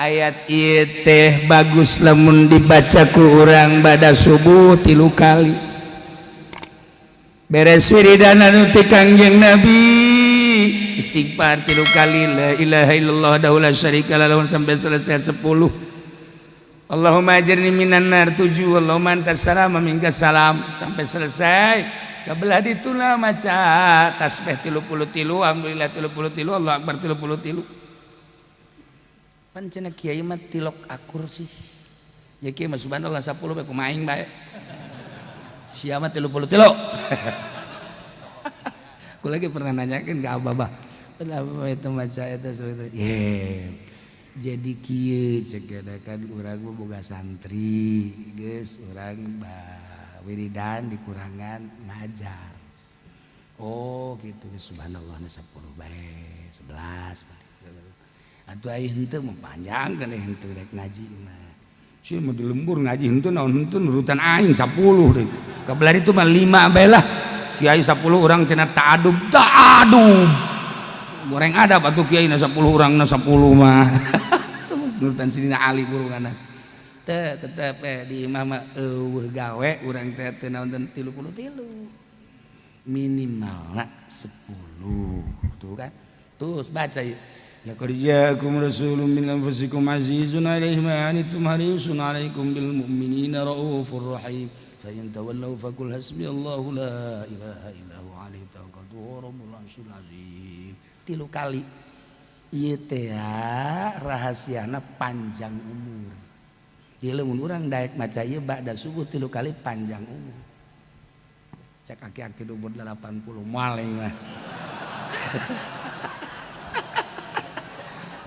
Ayat ieu teh bagus lamun dibaca ku urang bada subuh tilu kali. Beres wiridan anu ti Kangjeng Nabi, istighfar tilu kali, la ilaha illallah wahdahu la syarika lahu sampai selesai 10. Allahumma ajirni minan nar 7, Allahumma antas salam wa minkas salam sampai selesai. Kabelah dituna maca tasbih 33, alhamdulillah 33, Allah akbar 33. Pan cenah kiai mah tilok akur sih. Ya kiai mah subhanallah 10 bae kumaha aing bae. Sia mah 33. Aku lagi pernah nanyakeun ke abah, bah. Kenapa itu maca eta itu? Ye. Jadi kieu cek kan urang mah boga santri, geus urang wiridan dikurangan ngajar. Oh gitu, subhanallah 10 bae, 11 bae. Atuh ai henteu mah panjang kan henteu rek ngaji mah. Sia mah di lembur ngaji henteu naon henteu nurutan aing 10 deui. Kabelah itu mah 5 bae lah. Kiai 10 urang cenah ta'adub, ta'adub. Goreng adab atuh kiai na 10 urang na 10 mah. Nurutan Sidina Ali burungana. Teh tetep di imah mah eueuh gawe urang teh teu naon 33. Minimalna 10 tuh kan. Terus baca yuk. Laqad ja'akum rasulun min anfusikum azizun 'alaihi ma 'anittum harisun 'alaikum bil mu'minina raufur rahim. Fa in tawallaw faqul hasbiyallahu la ilaha illa huwa 'alaihi tawakkaltu wa rabbul arsyil azim. Tilu kali. Ieu teh rahasiana panjang umur. Ieu lamun urang daek maca ieu ba'da subuh tilu kali panjang umur. Cek aki-aki umur 80 moal mah.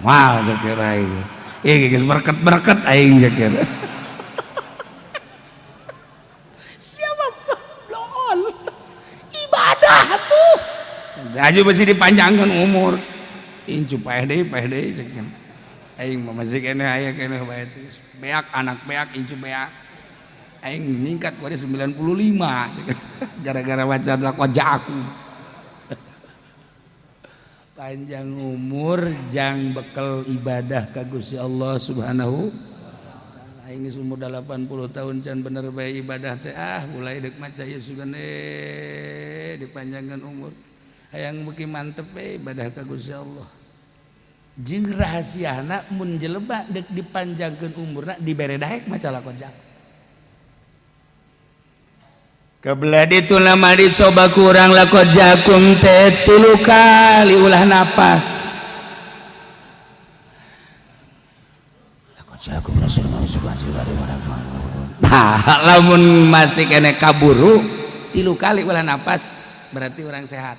Mal cek aing. Ih geus berket-berket aing cek. Siapa blon? Ibadah tuh. Aju mesti dipanjangkan umur. Incu paeh deui cek. Aing mah masih keneh aya keneh bae beak anak beak incu beak. Aing ningkat ku 95 gara-gara baca laqad ja'akum. Panjang umur jang bekel ibadah ka Gusti Allah Subhanahu wa taala. Aing geus umur 80 tahun can bener bae ibadah teh ah mulai deuk maca ieu sugan dipanjangkan umur. Hayang beuki mantep bae ibadah ka Gusti Allah. Jeung rahasiana mun jelema deuk dipanjangkeun umurna dibere daek maca laqad ja'akum. Kebelah itu nama dicoba kurang laqad ja'akum teh tilu kali ulah napas. Laqad ja'akum rasulun. Nah, lamun masih kene kaburu tilu kali ulah napas berarti orang sehat.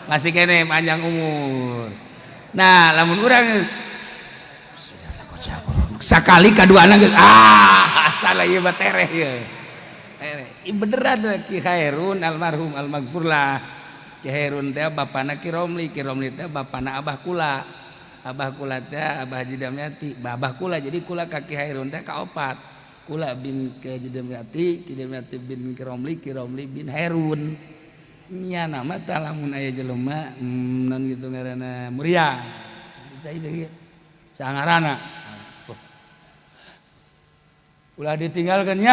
Masih kene panjang umur. Nah, lamun urang sakali kaduana geus ah salah ieu mah tereh ieu. Tereh. Ieu beneran Ki Khairun almarhum almaghfurlah. Ki Khairun teh bapana Ki Romli, Ki Romli teh bapana Abah kula. Abah kula teh Abah Haji Damyati, Abah kula jadi kula ka Ki Khairun teh kaopat. Kula bin Ki Haji Damyati, Ki Damyati bin Ki Romli, Ki Romli bin Hairun. Nya nama teh lamun aya jelema non gitu ngaranna Muria. Cai sangarana. Ulah ditinggalkan ya.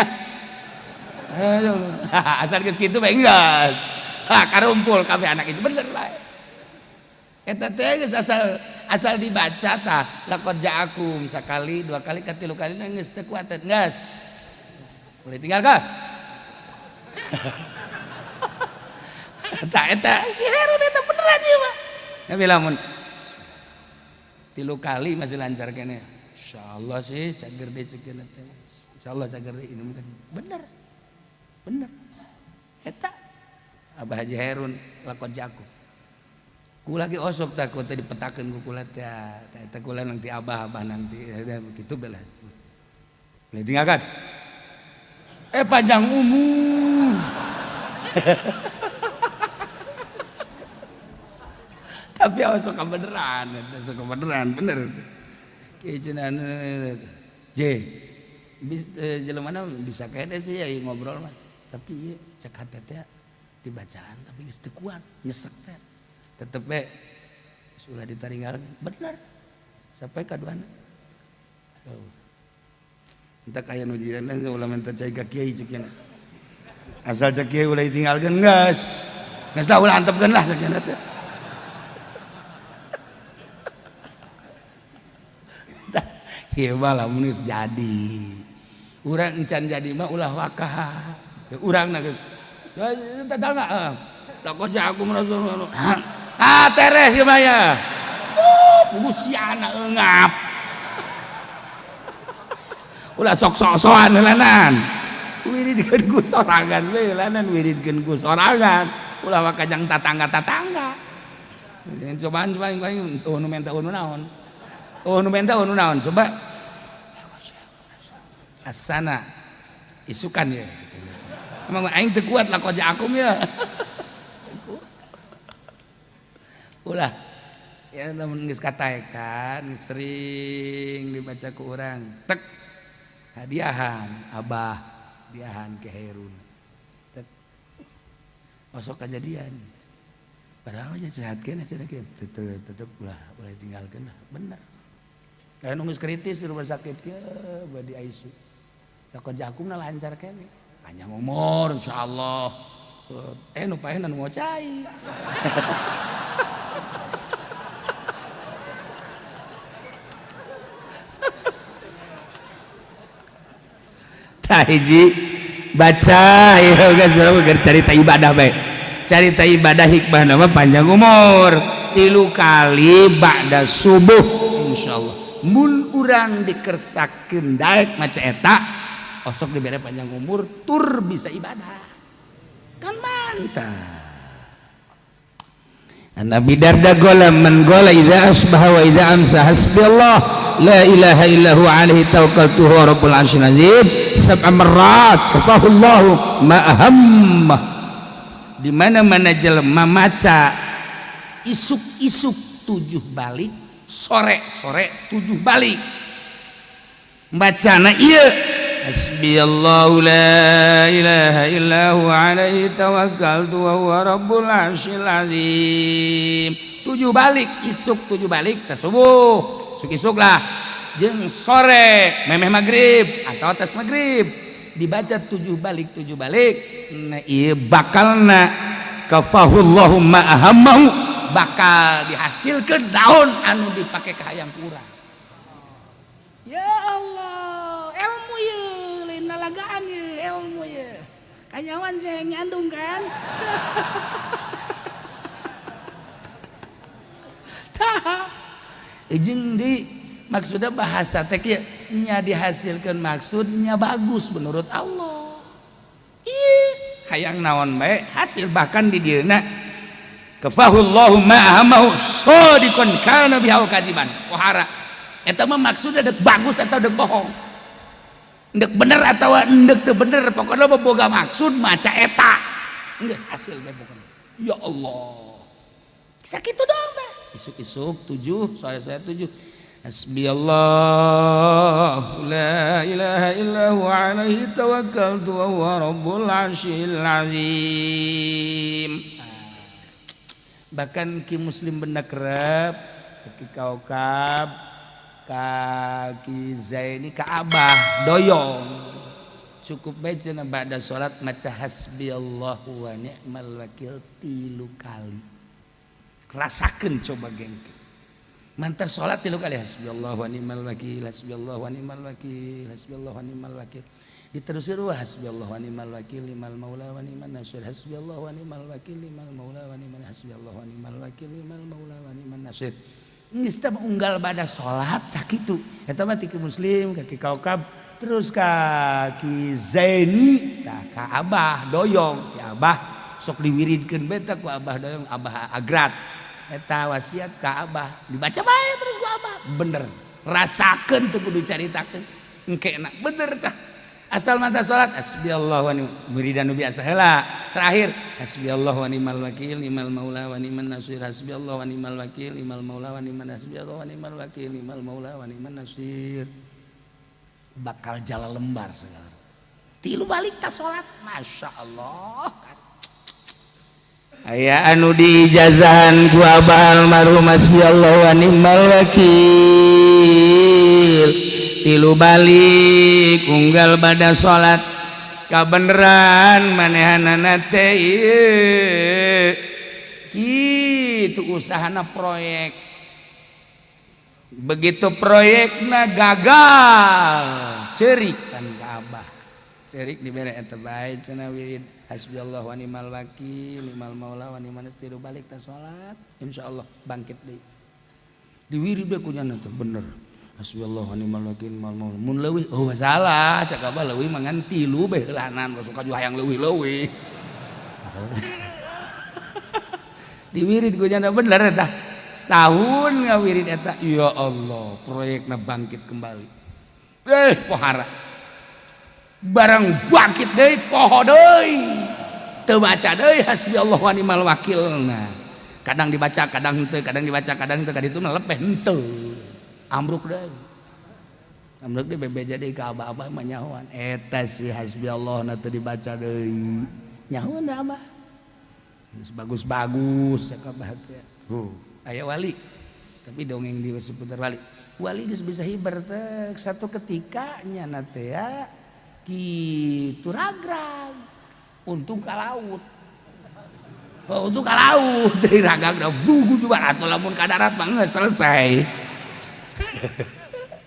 Asal geus kitu bae geus. Ha karumpul kabeh anak itu bener bae. Eta teh geus asal asal dibaca tah laqad ja'akum sakali, dua kali, katilu kali geus teu kuat geus. Boleh tinggalkan. Tah eta Ki Herun eta beneran ieu mah. Tapi lamun tilu kali masih lancar kene. Insyaallah sih cager deui ceuk teh. Insyaallah cager deui ini mungkin bener. Bener. Eta Abah Haji Herun laqad ja'akum. Ku lagi osok takut teh dipetakeun ku kula teh. Eta kula nanti abah-abah nanti gitu bela. Boleh tinggalkan. Panjang umur. Tapi osok kebeneran, osok kebeneran bener. Kieu cenah J. Jelema mana bisa kene sih ya ngobrol mah. Tapi ieu cek hate teh dibacaan tapi geus teu kuat, nyesek teh. Tetep we Sudah ditaringgal bener sampai kaduana. Oh. Entak aya nu jiran ulah minta cai ka kiai cek nya. Asal cek kiai ulah ditinggalkeun geus. Geus lah ulah antepkeun lah cek nya teh. Ieu mah lamun geus jadi. Urang encan jadi mah ulah wakah. Urang na geus. Tetangga heeh. Lakon aku merasa ah teres ieu mah ya. Pugusiana eungap. Ulah sok sok-sokan heulanan. Wiridkeun ku sorangan we heulanan wiridkeun ku sorangan. Ulah wakajang tatangga-tatangga. Cobaan coba aing eueuh nu menta eueuh nu naon. Oh nu menta eueuh nu naon coba. Asana isukan ya. Emang aing teu kuat lah koja akum ya. Ulah ya lamun geus kataekan sering dibaca ku urang tek hadiahan abah hadiahan ke Herun tek osok kajadian padahal aja sehat keneh cenah kieu tetep ulah ulah tinggalkeun lah bener. Aya nu geus kritis di rumah sakit kieu bade di ICU. Da koja akumna lancar keneh panjang umur insyaallah. Nu paehna nu mau cai. Tah hiji baca ieu geus urang carita ibadah bae. Carita ibadah hikmah nama panjang umur 3 kali ba'da subuh insyaallah. Mun urang dikersakeun daek maca eta osok dibere panjang umur tur bisa ibadah. Kan mantap. Nabi Darda gola man gola iza asbaha wa iza amsa hasbiyallah la ilaha illa huwa alaihi tawakkaltu huwa rabbul arsyil azim sab'a marrat kafahullahu ma ahammah. Di mana-mana jelema maca isuk-isuk 7 balik, sore-sore 7 balik. Bacana ieu hasbiyallahu la ilaha illa huwa alaihi tawakkaltu wa huwa rabbul arsyil azim. 7 balik, isuk 7 balik teh subuh, isuk-isuk lah. Jeung sore memeh magrib atau atas magrib dibaca 7 balik 7 balik. Nah ieu bakalna kafahullahu ma ahammahu bakal dihasilkeun daun anu dipake ka hayang ku urang. Ya Allah, ilmu ye lain lalagaan ye ilmu ye. Kanyawan saya nyandung kan. Tah. Jeung di maksudnya bahasa teh kieu nya dihasilkeun maksudnya bagus menurut Allah. Ih, hayang naon bae hasil bahkan di dieuna kafahullahu ma ahammahu sadiqan kana biha kadiban. Pohara. Eta mah maksudnya dek bagus atau dek bohong. Dek bener atau endek teu bener, pokoknya mah boga maksud maca eta. Geus hasil bae pokoknya. Ya Allah. Sakitu doang teh. Isuk-isuk 7, sore-sore 7. Hasbiyallah la ilaha illa huwa alaihi tawakkaltu wa huwa rabbul arsyil azim. Bahkan ki muslim benda kerep, ki kaukab, kaki Zaini ka Abah doyong. Cukup bae cenah ba'da salat maca hasbiyallahu wa ni'mal wakil 3 kali. Rasakeun coba gengke. Mantap salat 3 kali hasbiyallahu wa ni'mal wakil, hasbiyallahu wa ni'mal wakil, hasbiyallahu wa ni'mal wakil. Diterusir wa hasbiyallahu wa ni'mal wakil limal maula wa ni'man nasir, hasbiyallahu wa ni'mal wakil limal maula wa ni'man hasbiyallahu wa ni'mal wakil limal maula wa ni'man nasir. Geus teh unggal bada salat sakitu. Eta mah ti muslim ka ki kaukab terus ka ki Zaini tah ka Abah doyong. Ki Abah sok diwiridkeun bae tah ku Abah doyong, Abah agrat. Eta wasiat ka Abah dibaca bae terus ku Abah. Bener. Rasakeun teu kudu caritakeun. Engke na bener tah. Asal mata salat hasbiyallahu wa ni'mal wiridan nu biasa heula. Terakhir hasbiyallahu wa ni'mal wakil ni'mal maula wa ni'man nasir, hasbiyallahu wa ni'mal wakil ni'mal maula wa ni'man hasbiyallahu wa ni'mal wakil ni'mal maula wa ni'man nasir. Bakal jala lembar segala. 3 balik ta salat, Masya Allah. Aya anu diijazahan ku abah almarhum, hasbiyallah wa ni'mal wakil. Tilu balik unggal pada salat, kabeneran manehanana teh ieu kitu usahana proyek. Begitu proyekna gagal, cerik kan ka abah, cerik, dibere eta bae cenah wirid hasbiyallah wa ni'mal wakil, ni'mal maula wa ni'man nasir. Balik ta salat, insyaallah bangkit deui. Diwirid we kunyana teh bener, hasbiyallah wa ni'mal wakil, ni'mal maula. Mun leuwih, oh masalah, cak abah, leuwih mah ngan tilu bae heulanan, suka juga hayang leuwih-leuwih. Diwirid kunyana bener eta, setahun ngawirid eta, ya Allah, proyekna bangkit kembali. Eh, pohara barang bangkit deui, poho deui, teu maca deui hasbi Allah wa ni'mal wakil. Nah, kadang dibaca, kadang henteu, kadang dibaca, kadang henteu, kadang itu mah lepeh henteu, ambruk deui, ambruk deui, bebeja deui ka abah-abah mah nyahoan eta si hasbi Allah na teu dibaca deui. Nyahoan da abah geus bagus-bagus, cak abah teh. Tuh aya wali, tapi dongeng di seputar wali, wali geus bisa hiber teh. Satu ketika nyana teh ya gitu, ragrag, untung ka laut. Oh, untung ka laut dari ragrag bugu juga, atau lamun ka darat mah geus selesai.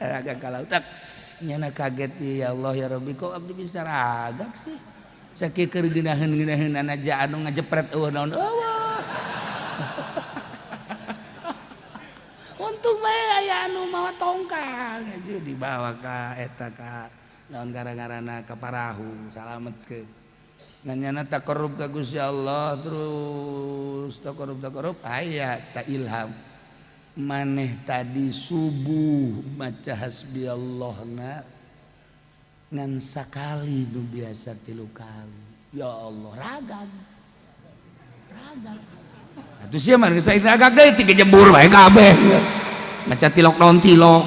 Ragrag ka laut tak nyana kaget, ya Allah, ya Rabbi, kok abdi bisa ragag sih? Sakieu keur geunaheun-geunaheun aja anu ngajepret, eueuh naon, eueuh. Untung bae aya anu mawa tongkang aja, dibawa ka eta, ka naon gara-garana, ka parahu, salamet ke. Nanyana taqarrub ka Gusti Allah terus, taqarrub, taqarrub, aya ta ilham, maneh tadi subuh maca hasbiyallah na ngan sakali, nu biasa tilu kali. Ya Allah, ragag, ragag. Atuh sia mah geus ragag deui, tiga jebur bae kabeh maca tilok naon tilok.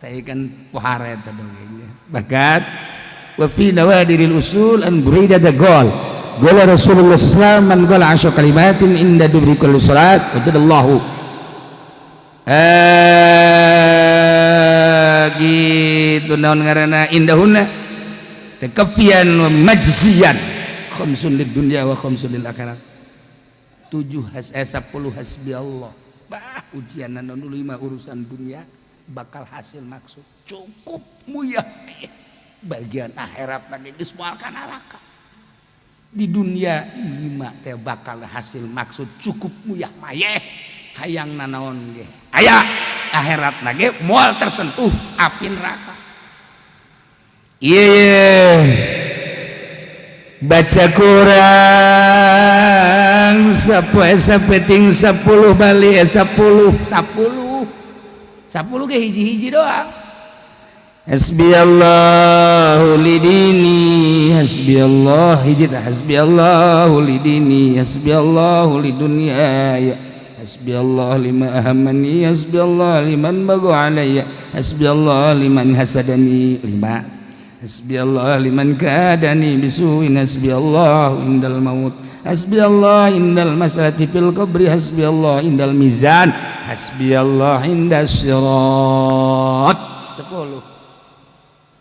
Tapi kan pohara eta dongengnya. Bakat wa fi nawadiril usul an Buraidah gol qala Rasulullah sallallahu man qala asyra kalimatin inda dubri kulli salat wajadallahu gitu naon ngaranna indahunna takafian wa majziyan, khamsun lid dunya wa khamsun lil akhirat. 7 has 10 hasbi Allah, bah ujian anu lima urusan dunia bakal hasil maksud cukup muyah, bagian akhirat lagi geus moal ka neraka. Di dunia lima teh bakal hasil maksud cukup muyah mayeh, hayang nanaon ge aya, akhirat lagi moal tersentuh api neraka. Iya, baca kurang sapoe sapeting 10 bali 10 10 10 ge hiji-hiji doang. Hasbiyallahu lidini, hasbiyallah hiji tah, hasbiyallahu lidini, hasbiyallahu lidunyaya, hasbiyallah lima ahammani, hasbiyallah liman bagu alayya, hasbiyallah liman hasadani, lima, hasbiyallah liman kadani bisuin, hasbiyallah indal maut, hasbiyallah indal masalati fil qabri, hasbiyallah indal mizan, hasbiyallah indas sirat. 10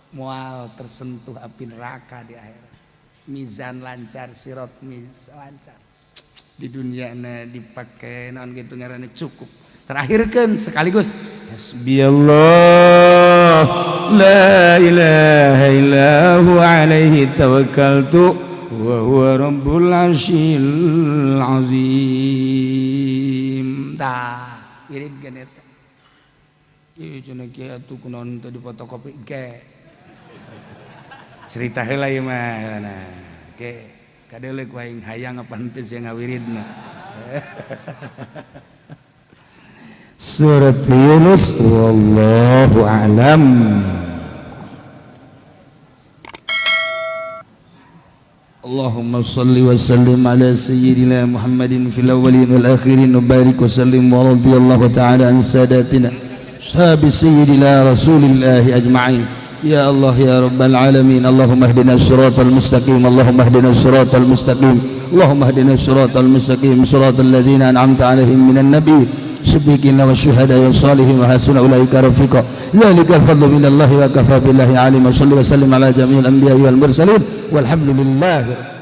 mual tersentuh api neraka di akhirat, mizan lancar, sirat miz lancar. Di dunia na dipakai naon gitu ngaranna cukup. Terakhirkan sekaligus hasbiyallah la ilaha illa huwa alaihi tawakkaltu wa huwa rabbul arsyil azim. Tah wirid kan eta. Ieu cenah kieu atuh, kunaon teu difotokopi ge, cerita heula ieu mah. Nah, ge kadeuleu ku aing hayang apa henteu sia ngawiridna. Surat Yunus, wallahu a'lam. Allahumma salli wa sallim ala sayyidina Muhammadin fil awwalin wal akhirin wa barik wa sallim wa radiyallahu ta'ala an sadatina sahabi sayyidina Rasulillah ajma'in. Ya Allah ya Rabbal Alamin. Allahumma ihdinas siratal mustaqim. Allahumma ihdinas siratal mustaqim. Allahumma ihdinas siratal mustaqim, siratal ladzina an'amta alaihim minan nabi siddiqina wasyuhada wassalihin wa hasuna ulaika rafiqa. Dzalikal fadlu minallahi wa kafa billahi alim. Wa salli wa sallim ala jami'il anbiya'i wal mursalin, walhamdulillah.